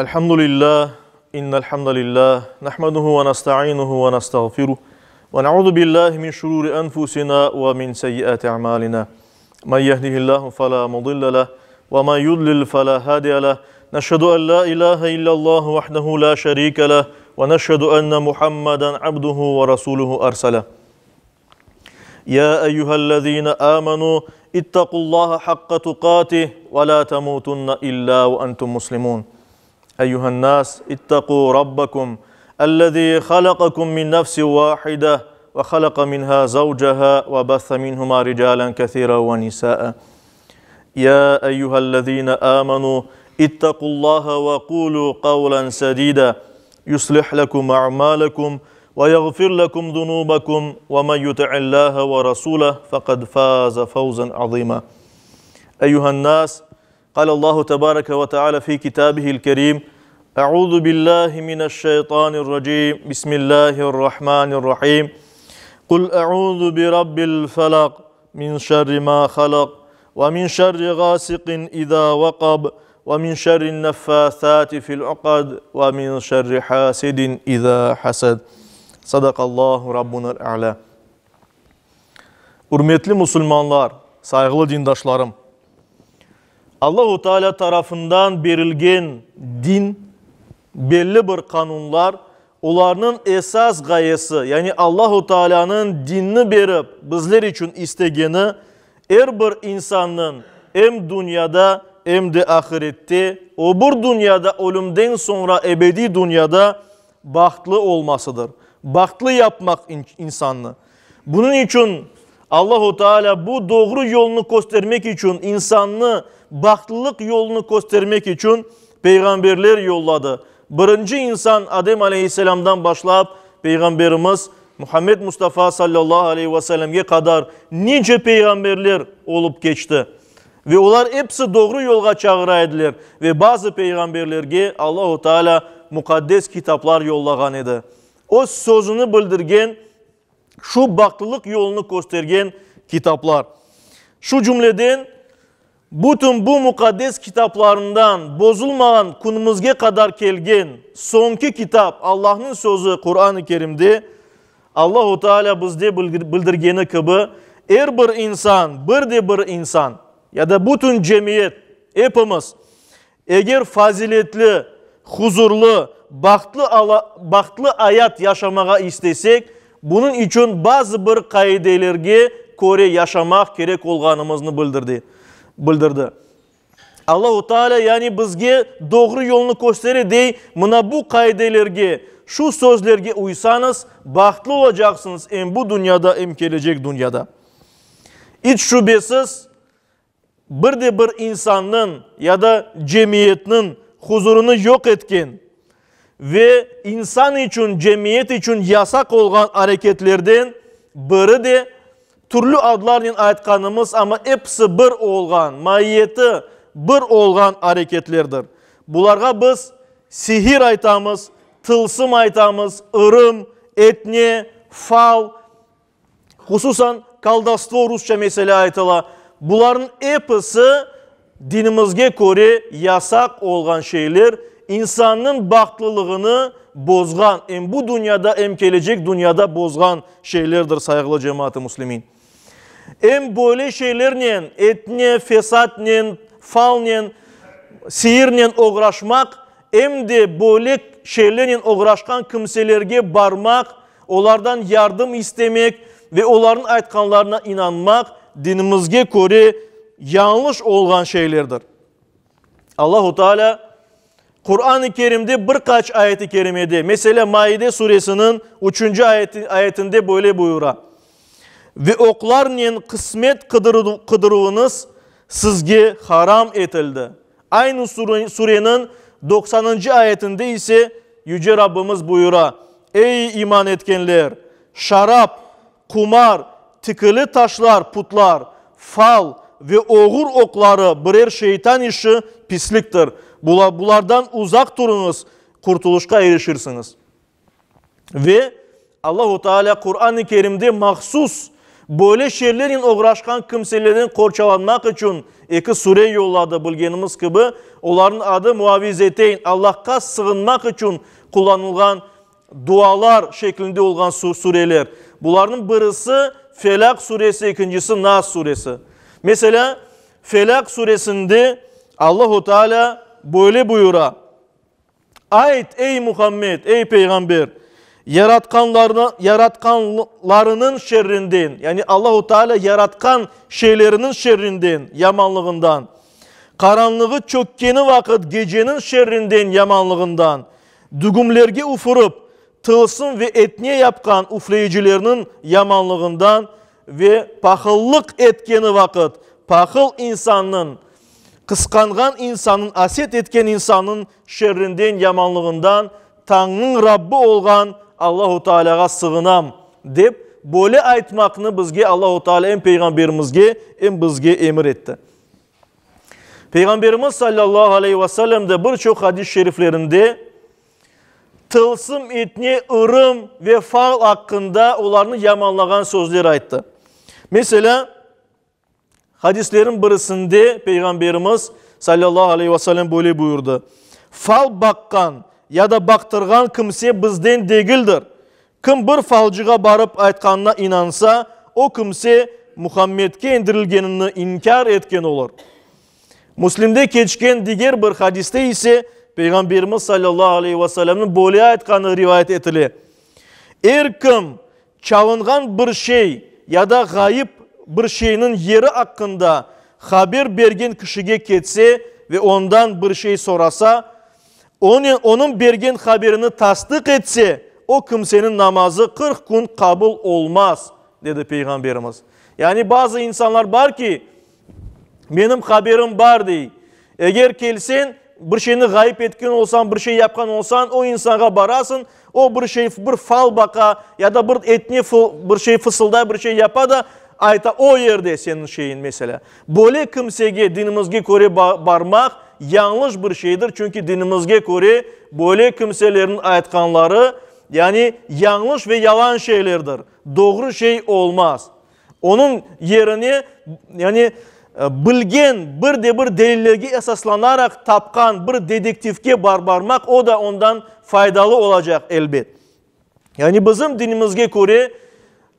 الحمد لله إن الحمد لله نحمده ونستعينه ونستغفره ونعوذ بالله من شرور أنفسنا ومن سيئات أعمالنا من يهده الله فلا مضل له ومن يضلل فلا هادي له نشهد أن لا إله إلا الله وحده لا شريك له ونشهد أن محمدا عبده ورسوله أرسله يا أيها الذين آمنوا اتقوا الله حق تقاته ولا تموتن إلا وأنتم مسلمون أيها الناس اتقوا ربكم الذي خلقكم من نفس واحدة وخلق منها زوجها وبث منهما رجالا كثيرا ونساء يا أيها الذين آمنوا اتقوا الله وقولوا قولا سديدا يصلح لكم أعمالكم ويغفر لكم ذنوبكم ومن يطع الله ورسوله فقد فاز فوزا عظيما أيها الناس قال الله تبارك وتعالى في كتابه الكريم أعوذ بالله من الشيطان الرجيم بسم الله الرحمن الرحيم قل أعوذ برب الفلق من شر ما خلق ومن شر غاسق إذا وقب ومن شر النفاثات في العقد ومن شر حاسد إذا حسد صدق الله ربنا الأعلى Ürmetli musulmanlar, sayğılı dindaşlarım! Allahu Teala tarafından berilgen din, belli bir qanunlar, olarnıñ esas ğayesi, yani Allahu Tealanıñ dinni berip bizler içün istegeni, er bir insannıñ em dünyada, em de ahirette, öbür dünyada, ölümden soñra ebediy dünyada bahtlı olmasıdır. Bahtlı yapmaq insannı. Bunıñ içün Allahu Teala bu doğru yolnı köstermek içün, insannı bahtlılıq yolunı köstermek içün peyğamberler yolladı. Birinci insan Adem aleyhisselamdan başlap Peyğamberimiz Muhammed Mustafa sallallahu aleyhi ve sellemge qadar nice peyğamberler olıp keçti. Ve olar episi doğru yolğa çağıra ediler ve bazı peyğamberlerge Allahu Teala muqaddes kitaplar yollağan edi. Öz sözüni bildirgen, şu bahtlılıq yolunı köstergen kitaplar. Şu cümleden, bütün bu muqaddes kitaplarından bozulmağan künümizge qadar kelgen soñki kitap, Allahnıñ sözü Quran-ı Kerimde Allahu Teala bizde bildirgeni kibi, er bir insan, bir de bir insan ya da bütün cemiyet, epimiz, Eger faziletli, huzurlı, bahtlı bahtlı ayat yaşamağa istesek, bunıñ içün bazı bir qaidelerge köre yaşamaq kerek olğanımıznı bildirdi. Bildirdi. Allahu Teala yani bizge doğru yolnı köstere, dey, mına bu qaidelerge, şu sözlerge uysañız, bahtlı olacaqsıñız em bu dünyada, em kelecek dünyada. İç şübesiz, Bir de bir insannıñ ya da cemiyetniñ huzurını yoq etken ve insan içün, cemiyet içün yasaq olğan areketlerden biri de türlü adlarnen aytqanımız, amma episi bir olğan, maiyeti bir olğan areketlerdir. Bularğa biz sihir aytamız, tılsım aytamız, ırım, etne, fal, Hususan, koldovstvo rusça meselâ aytıla. Bularnıñ episi dinimizge köre yasaq olğan şeyler, insannıñ bahtlılığını bozğan, em bu dünyada, em kelecek dünyada bozğan şeylerdir, sayğılı cemaat-ı müslimin. Em böyle şeylernen, etne, fesatnen, falnen, sihirnen oğraşmaq, em de böyle şeylernen oğraşqan kimselerge barmaq, Olardan yardım istemek ve olarnıñ aytqanlarına inanmaq dinimizge köre yañlış olğan şeylerdir. Allahu Teala Quran-ı Kerimde bir qaç ayet-i kerimede, meselâ Maide suresiniñ üçünci ayetinde böyle buyura, Ve oqlarnen qısmet qıdıruvıñız sizge haram etildi. Aynı sureniñ doqsanıncı ayetinde ise Yüce Rabbimiz buyura, Ey iman etkenler! Şarap, qumar, tikili taşlar, putlar, fal ve oğur oqları birer şeytan işi, pisliktir. Bulardan uzaq turuñız, qurtulışqa irişirsiñiz. Ve Allahu Teala Quran-ı Kerimde mahsus Böyle şerlernen oğraşqan kimselerden qorçalanmaq içün eki sure yolladı, bilgenimiz kibi, olarnıñ adı Muavvizeteyn, Allahqa sığınmaq içün qullanılğan dualar şeklinde olğan sureler. Bularnıñ birisi Felâq suresi, ekincisi Nas suresi. Meselâ, Felâq suresinde Allahu Teala böyle buyura, Ayt, ey Muhammed, ey Peyğamber, yaratqanlarını, yaratqanlarınıñ şerrinden, yani Allahu Teala yaratqan şeyleriniñ şerrinden, yamanlığından, qaranlığı çökkeni vaqıt geceniñ şerrinden, yamanlığından, dügümlerge üfürip, tılsım ve etne yapqan üfleyicilerniñ yamanlığından ve pahıllıq etkeni vaqıt pahıl insannıñ, qısqanğan insannıñ, aset etken insannıñ şerrinden, yamanlığından Tañnıñ Rabbi olğan Allahu Tealâğa sığınam, dep, böyle aytmaqnı bizge Allahu Tealâ em Peyğamberimizge, em bizge emir etti. Peyğamberimiz sallallahu aleyhi ve sellem de bir çoq hadis-i şeriflerinde tılsım etne, ırım ve fal aqqında olarnı yamanlağan sözler ayttı. Meselâ, hadislerin birisinde Peyğamberimiz sallallahu aleyhi ve sellem böyle buyurdı, Fal baqqan ya da baqtırğan kimse bizden degildir. Kim bir falcığa barıp aytqanına inansa, o kimse Muhammedke indirilgenini inkâr etken olur. Müslimde keçken diger bir hadiste ise Peyğamberimiz sallallahu aleyhi ve sellemniñ böyle aytqanı rivayet etile, Er kim çalınğan bir şey ya da ğayıp bir şeyniñ yeri aqqında haber bergen kişige ketse ve ondan bir şey sorasa, Onen onıñ bergen haberini tasdıq etse, o kimseniñ namazı 40 kün qabul olmaz, dedi Peyğamberimiz. Yani bazı insanlar bar ki, menim haberim bar, dey. Eger kelseñ, bir şeyni ğayıp etken olsañ, bir şey yapqan olsañ, o insanğa barasıñ, o bir şey, bir fal baqa ya da bir etine bir şey fısılday, bir şey yapa da, ayta, o yerde seniñ şeyiñ, meselâ. Böyle kimsege dinimizge köre barmaq yañlış bir şeydir, çünki dinimizge köre böyle kimselerniñ aytqanları, yani yañlış ve yalan şeylerdir, doğru şey olmaz. Onıñ yerine, yani bilgen bir de bir delillerge esaslanaraq tapqan bir dedektivke barmaq, o da ondan faydalı olacaq, elbet. Yani bizim dinimizge köre,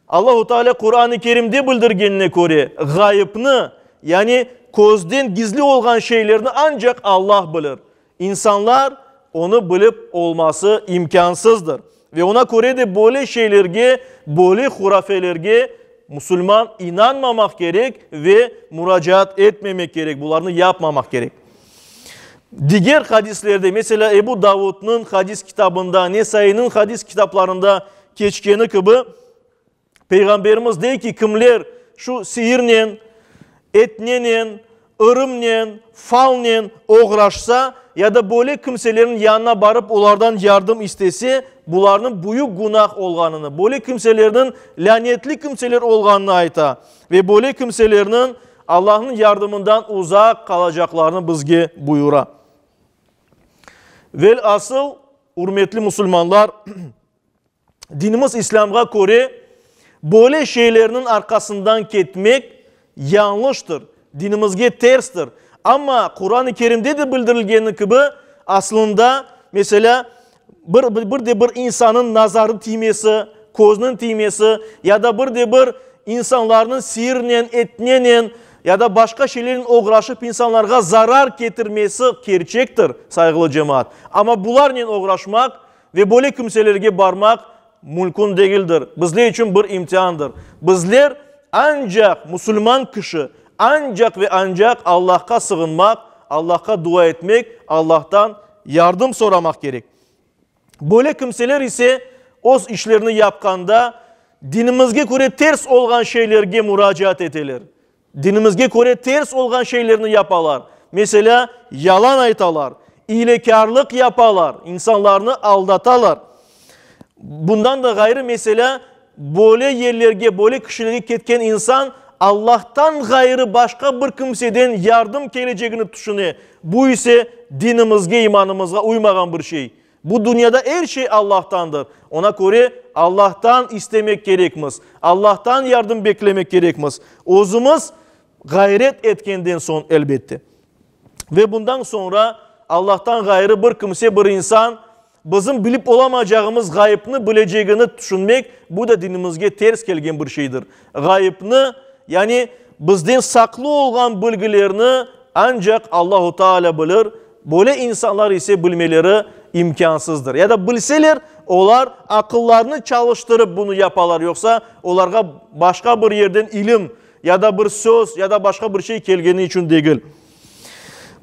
Allahu Teala Quran-ı Kerimde bildirgenine köre, ğayıpnı, yani közden gizli olğan şeylerni ancaq Allah bilir. İnsanlar onı bilip olması imkânsızdır. Ve ona köre de böyle şeylerge, böyle hurafelerge musulman inanmamaq kerek ve muracaat etmemek kerek, bularnı yapmamaq kerek. Diger hadislerde, meselâ, Ebu Davudnıñ hadis kitabında, Nesainiñ hadis kitaplarında keçkeni kibi, Peyğamberimiz dey ki, kimler şu siirnen, etnenen, ırımnen, falnen oğraşsa ya da böyle kimselerniñ yanına barıp olardan yardım istese, bularnıñ büyük günah olğanını, böyle kimselerniñ lânetli kimseler olğanını ayta ve böyle kimselerniñ Allahnıñ yardımından uzaq qalacaqlarını bizge buyura. Velâsıl, ürmetli musulmanlar, dinimiz İslâmğa köre, böyle şeylerniñ arqasından ketmek yañlıştır, dinimizge terstir. Amma Quran-ı Kerimde de bildirilgeni kibi, aslında, meselâ, bir, bir de bir insanıñ nazarı tiymesi, közüniñ tiymesi ya da bir de bir insanlarnıñ siirnen, etnenen ya da başqa şeylernen oğraşıp insanlarğa zarar ketirmesi kerçektir, sayğılı cemaat. Amma bularnen oğraşmaq ve böyle kimselerge barmaq mümkün degildir. Bizler içün bir imtiandır. Bizler ancaq, musulman kişi, ancaq ve ancaq Allahqa sığınmaq, Allahqa dua etmek, Allahtan yardım soramaq kerek. Böyle kimseler ise öz işlerini yapqanda dinimizge köre ters olğan şeylerge muracaat eteler. Dinimizge köre ters olğan şeylerni yapalar. Meselâ, yalan aytalar, iylekârlıq yapalar, insanlarnı aldatalar. Bundan da ğayrı, meselâ, böyle yerlerge, böyle kişilerge ketken insan Allahtan ğayrı başqa bir kimseden yardım kelecegini tüşüne. Bu ise dinimizge, imanımızğa uymağan bir şey. Bu dünyada er şey Allahtandır. Oña köre Allahtan istemek kerekmiz, Allahtan yardım beklemek kerekmiz. Özümiz ğayret etkenden soñ, elbette. Ve bundan soñra Allahtan ğayrı bir kimse, bir insan bizim bilip olamacağımız ğayıpnı bilecegini tüşünmek, bu da dinimizge ters kelgen bir şeydir. Ğayıpnı, yani bizden saqlı olğan bilgilerni ancaq Allahu Teala bilir, böyle insanlar ise bilmeleri imkânsızdır. Ya da bilseler, olar aqıllarını çalıştırıp bunı yapalar, yoqsa olarğa başqa bir yerden ilim, ya da bir söz, ya da başqa bir şey kelgeni içün degil.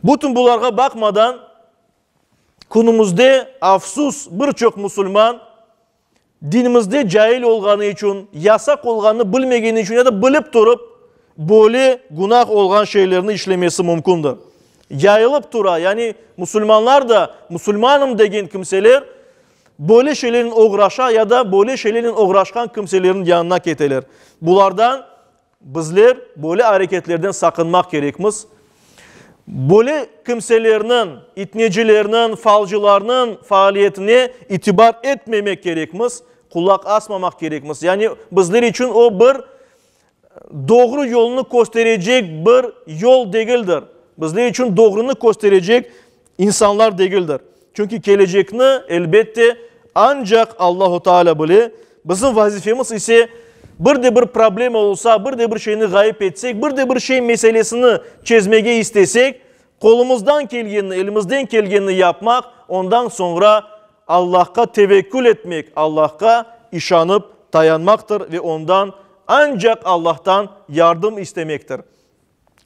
Bütün bularğa baqmadan, künümizde, afsus, bir çoq musulman dinimizde cail olğanı içün, yasaq olğanını bilmegeni içün ya da bilip turıp, böyle günah olğan şeylerni işlemesi mümkündir. Yayılıp tura, yani musulmanlar da, musulmanım degen kimseler, böyle şeylernen oğraşa ya da böyle şeylernen oğraşqan kimselerniñ yanına keteler. Bulardan bizler böyle areketlerden saqınmaq kerekmiz. Böyle kimselerniñ, itnecilerniñ, falcılarnıñ faaliyetine itibar etmemek kerekmiz, qulaq asmamaq kerekmiz. Yani bizler içün o bir doğru yolnı kösterecek bir yol degildir. Bizler içün doğrunı kösterecek insanlar degildir. Çünki kelecekni, elbette, ancaq Allahu Teala bile. Bizim vazifemiz ise, bir de bir problema olsa, bir de bir şeyni ğayıp etsek, bir de bir şey meselesini çezmege istesek, qolumızdan kelgenini, elimizden kelgenini yapmaq, ondan soñra Allahqa tevekkül etmek, Allahqa işanıp tayanmaqtır ve ondan, ancaq Allahtan yardım istemektir.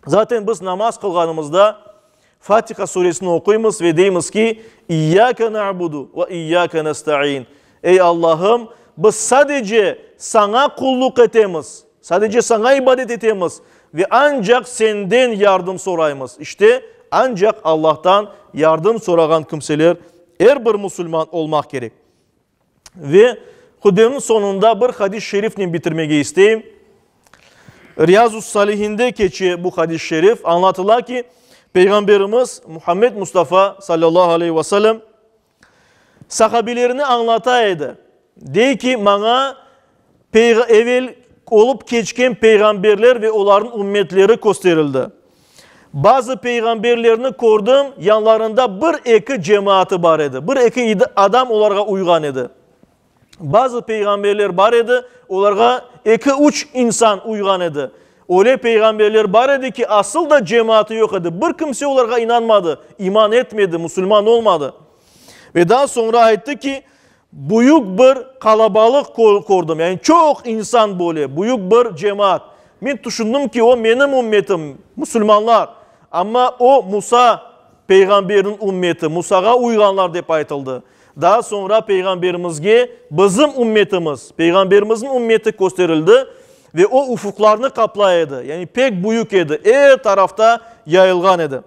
Zaten biz namaz qılğanımızda Fatiha suresini oquymız ve deymiz ki, İyyâke na'budu ve iyyâke nesta'in. Ey Allahım, biz sadece Saña qulluq etemiz, sadece Saña ibadet etemiz ve ancaq Senden yardım soraymız. İşte, ancaq Allahtan yardım sorağan kimseler er bir musulman olmaq kerek. Ve hutbemniñ soñunda bir hadis-i şerifnen bitirmege isteyim. Riyazus-Salihinde keçe bu hadis-i şerif. Añlatıla ki, Peyğamberimiz Muhammed Mustafa sallallahu aleyhi ve sellem sahabelerine añlata edi. Dey ki, maña evel olıp keçken peyğamberler ve olarnıñ ümmetleri kösterildi. Bazı peyğamberlerni kördim, yanlarında bir-eki cemaatı bar edi, bir-eki adam olarğa uyğan edi. Bazı peyğamberler bar edi, olarğa eki-üç insan uyğan edi. Öyle peyğamberler bar edi ki, asıl da cemaatı yoq edi, bir kimse olarğa inanmadı, iman etmedi, musulman olmadı. Ve daa soñra ayttı ki, Büyük bir qalabalıq kördim, yani çoq insan böyle, büyük bir cemaat. Men tüşündim ki, o menim ümmetim, musulmanlar. Amma o Musa peyğamberniñ ümmeti, Musağa uyğanlar dep aytıldı. Daa soñra peyğamberimizge bizim ümmetimiz, peyğamberimizniñ ümmeti kösterildi ve o ufuqlarnı qaplay edi, yani pek büyük edi, er tarafta yayılğan edi.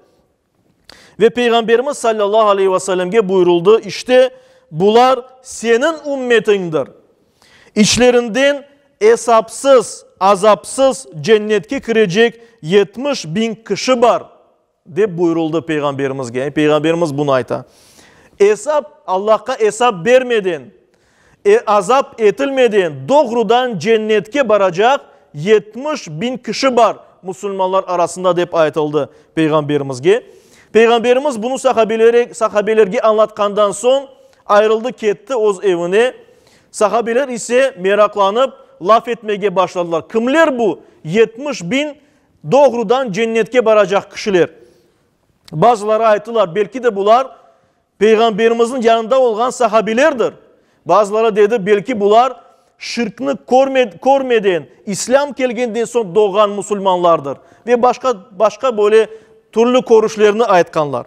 Ve Peyğamberimiz sallallahu aleyhi ve sellemge buyuruldı, İşte, bular seniñ ümmetiñdir. İçlerinden esapsız, azapsız cennetke kirecek 70 biñ kişi bar, dep buyuruldı Peyğamberimizge. Yani Peyğamberimiz bunı ayta. Esap, Allahqa esap bermeden, azap etilmeden doğrudan cennetke baracaq 70 biñ kişi bar musulmanlar arasında dep aytıldı Peyğamberimizge. Peyğamberimiz bunı sahabelerge añlatqandan soñ ayrıldı ketti öz evine. Sahabeler ise meraqlanıp laf etmege başladılar. Kimler bu 70 biñ doğrudan cennetke baracaq kişiler? Bazıları ayttılar, belki de bular Peyğamberimizniñ yanında olğan sahabelerdir. Bazıları dedi, belki bular şirkni körmeden, İslâm kelgenden soñ doğğan musulmanlardır. Ve başqa, başqa böyle türlü körüşlerni aytqanlar.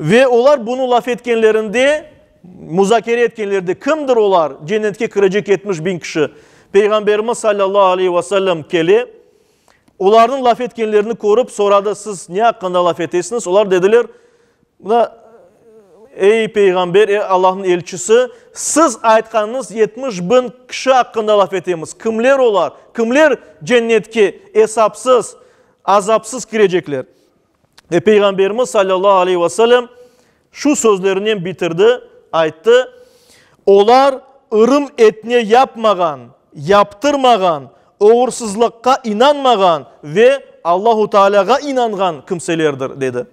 Ve olar bunı laf etkenlerinde, muzakere etkenlerinde, kimdir olar, cennetke kirecek 70 biñ kişi? Peyğamberimiz sallallahu aleyhi ve sellem kele, olarnıñ laf etkenlerini körip soradı, siz ne aqqında laf etesiñiz? Olar dediler, Mına, ey peyğamber, ey Allahnıñ elçisi, siz aytqanıñız 70 biñ kişi aqqında laf etemiz. Kimler olar? Kimler cennetke esapsız, azapsız kirecekler? Ve Peyğamberimiz sallallahu aleyhi ve sellem şu sözlerinen bitirdi. Ayttı, Olar ırım etne yapmağan, yaptırmağan, oğursızlıqqa inanmağan ve Allahu Tealâğa inanğan kimselerdir, dedi.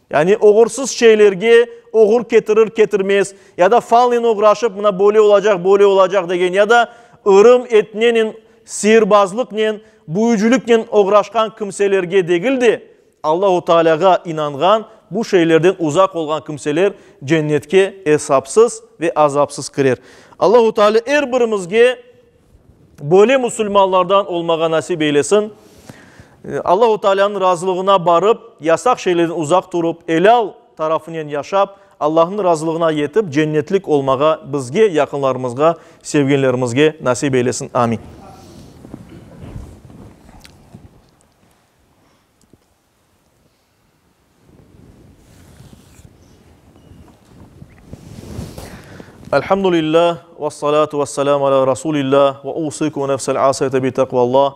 Yani oğursız şeylerge oğur ketirir, ketirmez, ya da falnen oğraşıp, mına böyle olacaq, böyle olacaq degen, ya da ırım etnenen, siirbazlıqnen, büyücüliknen oğraşqan kimselerge degil de, Allahu Tealâğa inanğan, bu şeylerden uzaq olğan kimseler cennetke esapsız ve azapsız kirer. Allahu Tealâ er birimizge böyle musulmanlardan olmağa nasip eylesin. Allahu Tealânıñ razılığına barıp, yasaq şeylerden uzaq turıp, elâl tarafınen yaşap, Allahnıñ razılığına yetip, cennetlik olmağa bizge, yaqınlarımızğa, sevgenlerimizge nasip eylesin. Amin. Elhamdülillah, vessalatu vesselamu ala Rasulillah, ve usikum ve nefsel asiyete bi takvallah.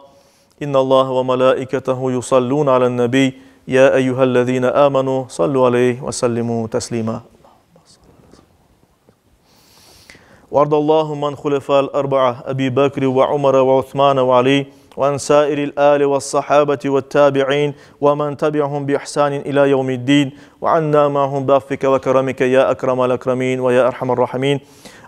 İnnallah ve melaiketehu yusallun alen nebi, ya eyyühellezine amenu, sallu aleyh ve sellimu teslima. وارض اللهم عن خلفاء الأربعة أبي بكر وعمر وعثمان وعلي وعن سائر الآل والصحابة والتابعين ومن تبعهم بإحسان إلى يوم الدين وعنا معهم بعفك وكرمك يا أكرم الأكرمين ويا أرحم الراحمين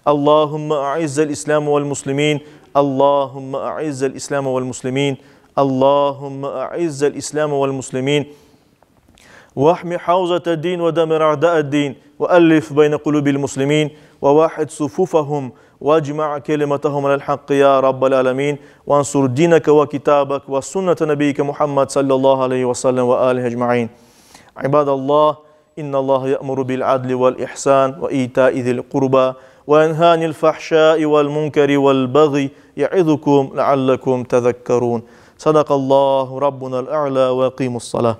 اللهم أعز الإسلام والمسلمين اللهم أعز الإسلام والمسلمين اللهم أعز الإسلام والمسلمين واحمي حوزة الدين ودمر أعداء الدين وألف بين قلوب المسلمين وواحد صفوفهم واجمع كلمتهم على الحق يا رب العالمين وانصر دينك وكتابك وسنة نبيك محمد صلى الله عليه وسلم وآله أجمعين عباد الله إن الله يأمر بالعدل والإحسان وإيتاء ذي القربى وينهى عن الفحشاء والمنكر والبغي يعظكم لعلكم تذكرون صدق الله ربنا الأعلى وقيموا الصلاة.